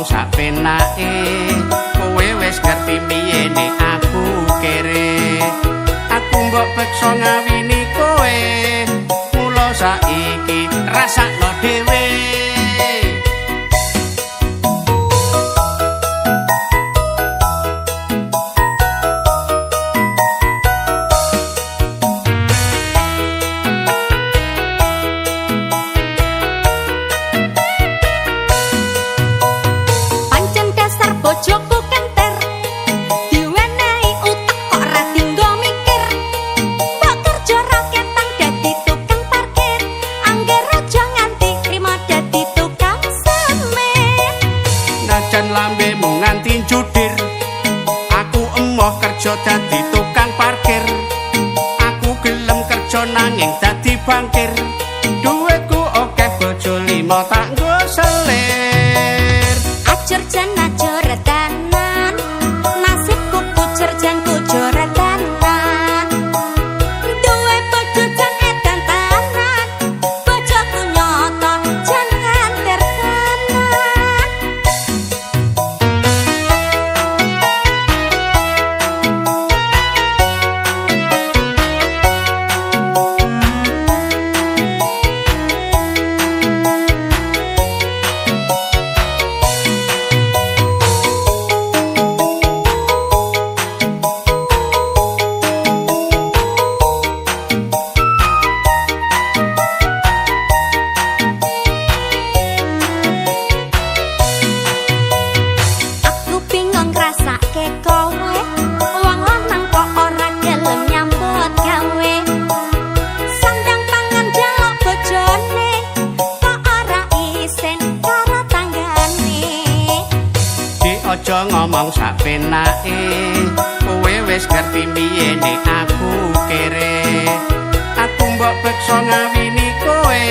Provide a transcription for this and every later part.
ngomong sak penake, kowe wis ngerti piyene aku kere. Aku mbok peksa ngawini kowe, mula saiki rasakno dhewe. Bojoku kenter diwenehi utek kok ra dinggo mikir. Mbok kerja ra ketang dadi tukang parkir, angger aja nganti trimo dadi tukang semen. Najan lambemu nganti judir, aku emoh kerja dadi tukang parkir. Aku gelem kerja nanging dadi bankir, duitku akeh bojo lima tak nggo selir. Ajur jan ajur tenan, nasibku kucur jan kucur tenan. Duwe bojo jan edan tenan, bojoku nyoto jan nganter tenan. Aku bingung ngrasake kowe, wong lanang kok ora gelem nyambut gawe. Sandang pangan njaluk bojone, kok ora isin karo tanggane. Dik aja ngomong sak penake, kowe wis ngerti piyene aku kere. Aku mbok peksa ngawini kowe,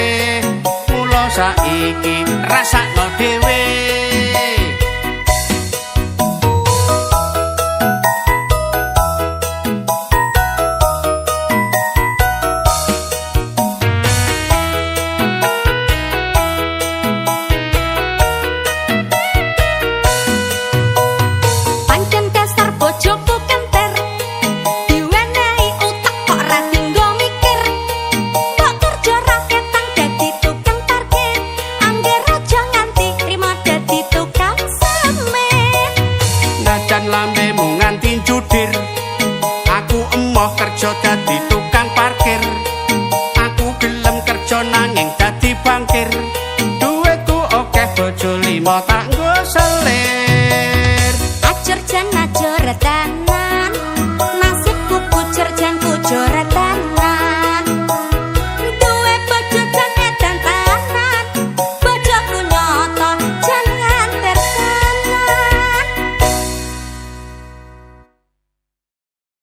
mula saiki rasakno dhewe.